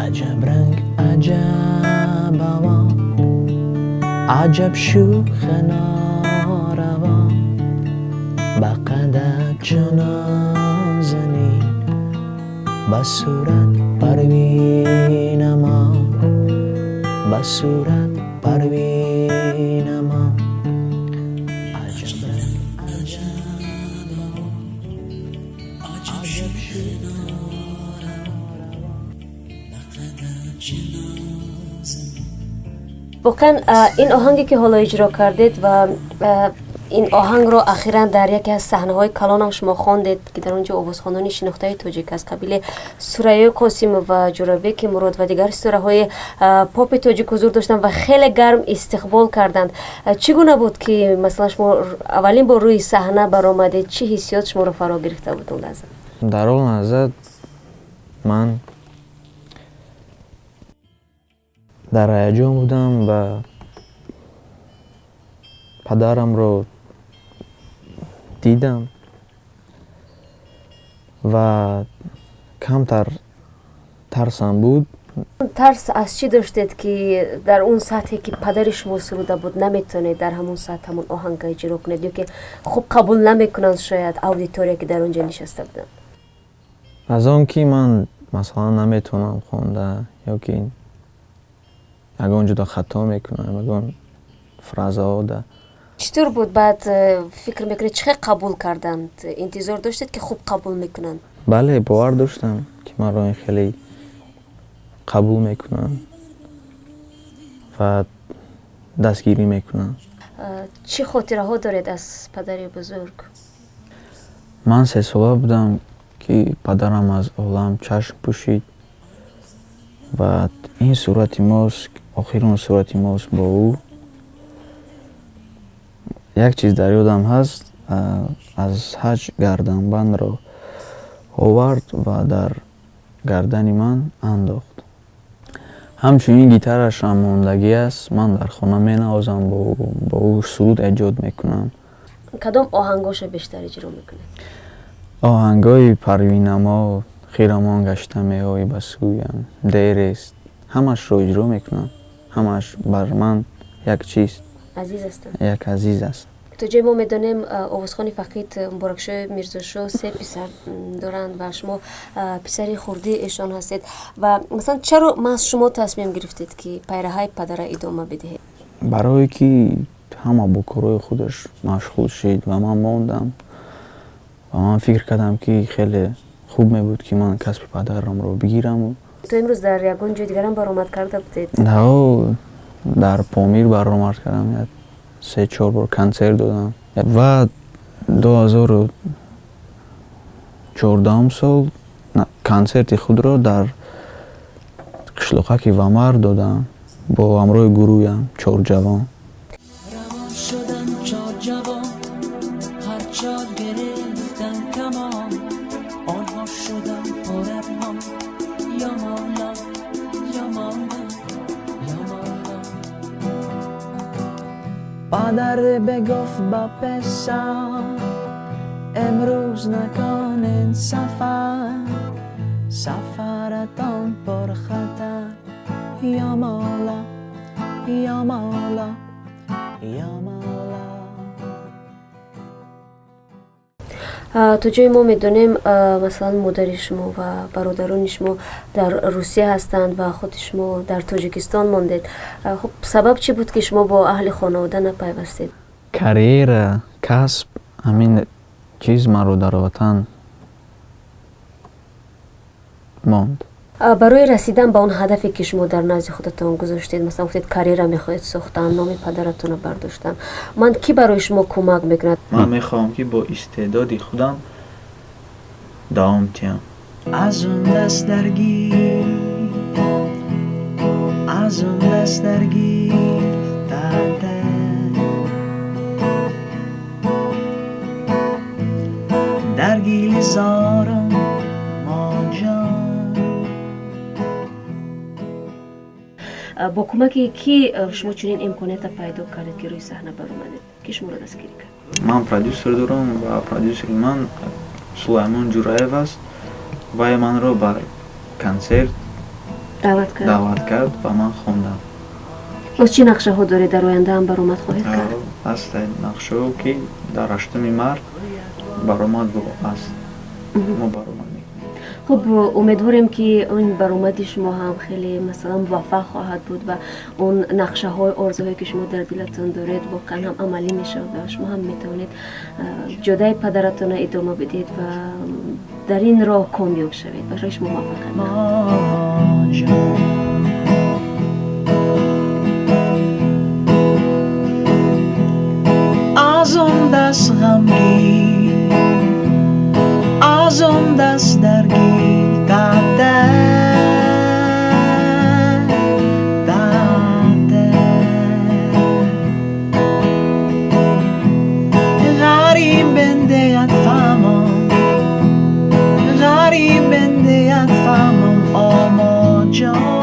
Аҷаб ранг, аҷаб ҳаво, аҷаб шӯх нораво, ба қадат чу нозанин, ба сурат парвинамо, ба сурат парвинамо. Аҷаб ранг, аҷаб ҳаво, аҷаб шӯх нораво. Воқеан, ин оҳанге, ки ҳоло иҷро кардед, ва ин оҳангро ахиран дар яке аз саҳнаҳои калонам шумо хондед, ки дар он ҷо овозхонони шинохтаи тоҷик аз қабили Сурайёи Қосимов ва Ҷӯрабеки Мурод ва дигар ситораҳои попи тоҷик ҳузур доштанд ва хеле гарм истиқбол карданд. Чӣ гуна буд, ки масалан шумо аввалин бор рӯи саҳна баромадед? Чӣ ҳиссиёт шуморо фаро гирифта буд он лаҳза? Дар он лаҳза ман дар ҳаяҷон будам ва падарамро дидам ва камтар тарсам буд. Тарс аз чӣ доштед, ки дар он сатҳе, ки падари шумо суруда буд, наметавонед дар ҳамон сатҳ ҳамон оҳанга иҷро кунед, ё ки хуб қабул намекунанд шояд аудитория, ки дар он ҷо нишаста буданд? Аз он ки ман, масалан, наметавонам хонда ё ки ягон ҷудо хато мекунам, ягон фразаҳода. Чӣ тур буд баъд, фикр мекунед, чӣ хел қабул карданд? Интизор доштед, ки хуб қабул мекунанд? Бале, бовар доштам, ки маро ин хеле қабул мекунанд ва дастгирӣ мекунанд. Чӣ хотираҳо доред аз падари бузург? Ман 3сола будам, ки падарам аз олам чашм пӯшид, ва ин сурати мост, охирон сурати мост бо ӯ. Як чиз дар ёдам ҳаст: аз ҳаҷ гарданбандро овард ва дар гардани ман андохт. Ҳамчунин гитарашам мондагӣ аст, ман дар хона менавозам, бо ӯ суруд эҷод мекунам. Кадом оҳангошо бештар иҷро мекунед? Оҳангҳои «Парвинамо», «Хирамон гашта меоӣ ба сӯям», «Дерест», ҳамашро иҷро мекунам. Ҳамаш бар ман як чиз. Азиз ҳастанд. Як азиз аст. То ҷое мо медонем, овозхони фақид Муборакшоҳи Мирзошоҳ се писар доранд ва шумо писари хурдии эшон ҳастед. Ва масалан, чаро маҳз шумо тасмим гирифтед, ки пайраҳаи падара идома бидиҳед? Барое ки ҳама бо корҳои худаш машғул шид ва ман мондам, ва ман фикр кардам, ки хеле хуб мебуд, ки ман касби падарамро бигираму. То имрӯз дар ягон ҷои дигарам баромад карда будед? Дао, дар Помир баромад кардам, як се чор бор консерт додам ва 2014-ум сол консерти худро дар қишлоқаки Вамар додам бо ҳамроҳи гурӯҳям «Чорҷавон». Равон шудан чор ҷавон, ҳар чор гирифтан камон, онҳо шудан пурармон. Ё Мавло, ё Мавло, ё Мавло. Падар бигуфт ба писар: «Имрӯз накунед сафар, сафаратон пурхатар». Ё Мавло, ё Мавло, ё Мавло. То ҷое мо медонем, масалан, модари шумо ва бародарони шумо дар Русия ҳастанд ва худи шумо дар Тоҷикистон мондед. Хуб, сабаб чӣ буд, ки шумо бо аҳли хонавода напайвастед? Карьера, касб, ҳамин чиз маро дар ватан монд. Барои расидан ба он ҳадафе, ки шумо дар назди худатон гузоштед, масалан, гуфтед, карьера мехоҳед сохтан, номи падаратонро бардоштан, ман кӣ барои шумо кӯмак мекунад? Ман мехоҳам, ки бо истеъдоди худам давом диҳам. Аз он даст даргир, аз он даст даргир тата, дар гили зорам моҷон. Бо кӯмаки кӣ шумо чунин имконията пайдо кардед, ки рӯи саҳна баромадед? Кӣ шуморо дастгирӣ кард? Ман продюсер дорам ва продюсери ман Сулаймон Ҷураев аст. Вай манро бар консерт даъват кард ва ман хондам. Боз чӣ нақшаҳо доред? Дар оянда ҳам баромад хоҳед кард? Аст нақшаҳо, ки дар 8-уми март баромад аст, мо баромад мекунем. Хуб, умедворем, ки он баромади шумо ҳам хеле, масалан, муваффақ хоҳад буд ва он нақшаҳои орзуҳое, ки шумо дар дилатон доред, воқеан ҳам амалӣ мешавад ва шумо ҳам метавонед ҷодаи падаратонро идома бидиҳед ва дар ин роҳ комёб шавед. Барои шумо муваффақият. Аз он даст ғамгин, аз он даст даргир, тате, тате. Ғариб биндаят фаҳмам, ғариб биндаят фаҳмам, омоҷон.